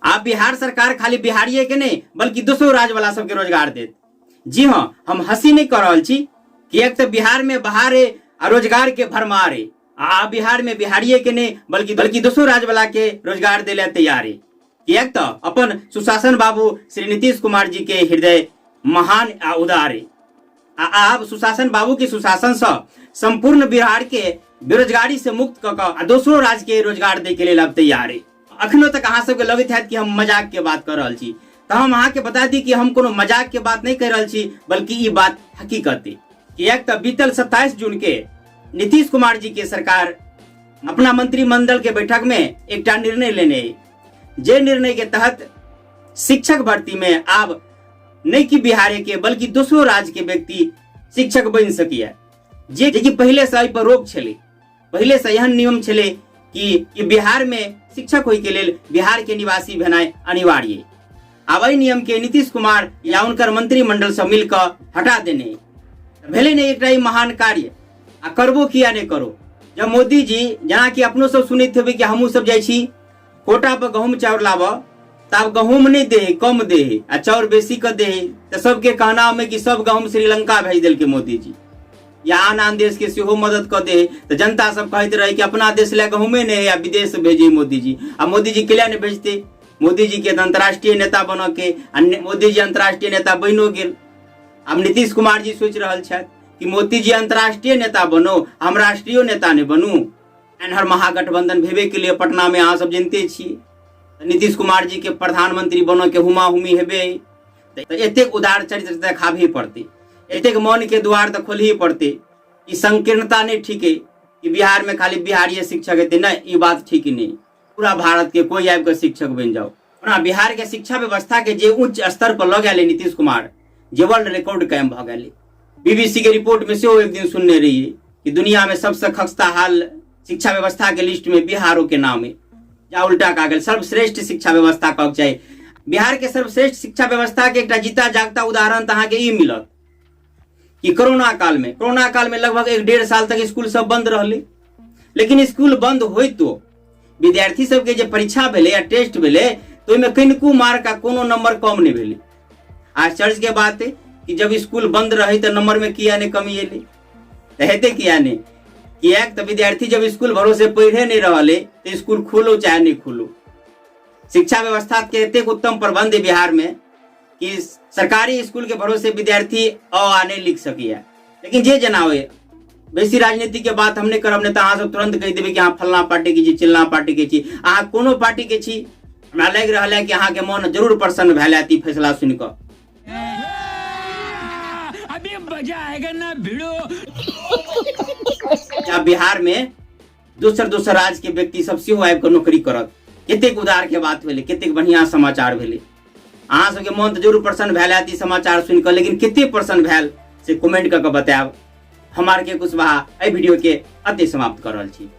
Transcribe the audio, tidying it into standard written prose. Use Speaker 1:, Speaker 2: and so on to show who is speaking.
Speaker 1: आब बिहार सरकार खाली बिहारिये के नहि बल्कि दोसरो राज्य वाला सबके रोजगार देत। जी हाँ, हम हंसी नहीं कर रहल छी, किएक तऽ बिहार में बहार है आ रोजगार के भरमार है। आ बिहार में बिहारिये के नहीं बल्कि बल्कि दोसरो राज्य वाला के रोजगार दे ला तैयार है, किएक तऽ अपन सुशासन बाबू श्री नीतीश कुमार जी के हृदय महान आ उदार है। आ आब सुशासन बाबू के सुशासन से संपूर्ण बिहार के बेरोजगारी से मुक्त कऽ कऽ आ दोसरो राज्य के रोजगार दै के लेल अब तैयार है। अखनो तक अहाँ सबके लगैत हैत कि हम मजाक के बात कर रहल छी, तऽ हम अहाँ के बता दी कि हम कोनो मजाक के बात नहीं कह रहल छी, बल्कि ई बात हकीकत है। किएक तऽ बीतल 27 जून के नीतीश कुमार जी के सरकार अपना मंत्रिमंडल के बैठक में एकटा निर्णय लेने है, जे निर्णय के तहत शिक्षक भर्ती में आब नहीं कि बिहारे के बल्कि दोसरो राज्य के व्यक्ति शिक्षक बनि सकिए, जे कि पहले से एहि पर रोक छलै। पहले से एहन नियम छलै कि बिहार में शिक्षक होय के लेल बिहार के निवासी भेनाइ अनिवार्य। आब एहि नियम के नीतीश कुमार या उनकर मंत्रिमंडल से मिलकर हटा देने भेलै ने एकटा ई महान कार्य। आ करबो किया नहीं करो, जब मोदी जी जेना कि अपनो सब सुनैत हेबै कि हमहूँ सब जाइ छी कोटा पर गहूम चाउर लाबऽ, तऽ आब गहूम नहीं दे है, कम दे है आ चाउर बेसी कऽ दे है, तऽ सबके कहना में कि सब गहूम श्रीलंका भेज देलकै मोदी जी या आन आन देश के सेहो मदद कऽ दे है। तऽ जनता सब कहैत रहे कि अपना देश लए गहूमे नहीं है आ विदेश भेजे मोदी जी। आ मोदी जी के नहीं भेजते, मोदी जी के तऽ अंतर्राष्ट्रीय नेता बनऽ के, आ मोदी जी अंतर्राष्ट्रीय नेता बनिओ गेल। आब नीतीश कुमार जी सोचि रहल छथि कि मोदी जी अंतर्राष्ट्रीय नेता बनो, हम राष्ट्रीय नेता नहीं बनू। एनहर महागठबंधन भेबे के लिए पटना में अहाँ सब जनते छी, नीतीश कुमार जी के प्रधानमंत्री बनऽ के हुमा हुमी हेबे, तऽ एतेक उदार चरित्र देखाबही पड़तै, एतेक मन के द्वार तऽ खोलही पड़तै। ई संकीर्णता नहीं ठीक है कि बिहार में खाली बिहारीय शिक्षक हेतै, नहीं, ई बात ठीक नहीं। पूरा भारत के कोई आबि कऽ शिक्षक बनि जाओ। ओना बिहार के शिक्षा व्यवस्था के जे उच्च स्तर पर लऽ गेलै नीतीश कुमार, जे वर्ल्ड रिकॉर्ड कायम भऽ गेलै। बीबीसी के रिपोर्ट में सेहो एक दिन सुनने रहियै कि दुनिया में सबसे खस्ता हाल शिक्षा व्यवस्था के लिस्ट में बिहारो के नाम है, या उल्टा का गेल सर्वश्रेष्ठ शिक्षा व्यवस्था कहक चाही। बिहार के सर्वश्रेष्ठ शिक्षा व्यवस्था के एकटा जीता जागता उदाहरण तऽ अहाँके ई मिलत कि कोरोना काल में लगभग 1-1.5 साल तक स्कूल सब बंद रहलै, लेकिन स्कूल बंद होइतो विद्यार्थी सबके जे परीक्षा भेलै या टेस्ट भेलै तऽ ओहिमे कनिको मार्क आ कोनो नंबर कम नहि भेलै। आश्चर्य के बात है कि जब स्कूल बंद रहे तऽ नंबर में किया नहि कमी एलै, तऽ हेतै किया नहि, किएक तऽ विद्यार्थी जब स्कूल भरोसे पढ़े नहि रहल है तऽ स्कूल खोलो चाहे नहि खोलो। शिक्षा व्यवस्था के एतेक उत्तम प्रबंध है बिहार में कि सरकारी स्कूल के भरोसे विद्यार्थी अ आ नहीं लिख सकिए। लेकिन जे जना होए, बेसी राजनीति के बात हम नहीं करब, नहीं तो अहाँ सब तुरंत कहि देबै कि अहाँ फलना पार्टी के छी, चिलना पार्टी के छी। अहाँ कोनो पार्टी के छी, हमरा लागि रहल है कि अहाँ के मन जरूर प्रसन्न भेल हैत ई फैसला सुनि कऽ।
Speaker 2: अभी मजा आएगा ना भिड़ो।
Speaker 1: या बिहार में दोसर दोसर राज्य के व्यक्ति सब सेहो आबि कऽ नौकरी करत। कतेक उदार के बात भेलै, कतेक बढ़िया समाचार भेलै। अहाँ सबके मन तऽ जरूर प्रसन्न भेल हैत ई समाचार सुनि कऽ, लेकिन कते प्रसन्न भेल से कमेंट कऽ कऽ बतायब। हम आर के कुशवाहा एहि वीडियो के अते समाप्त कऽ रहल छी।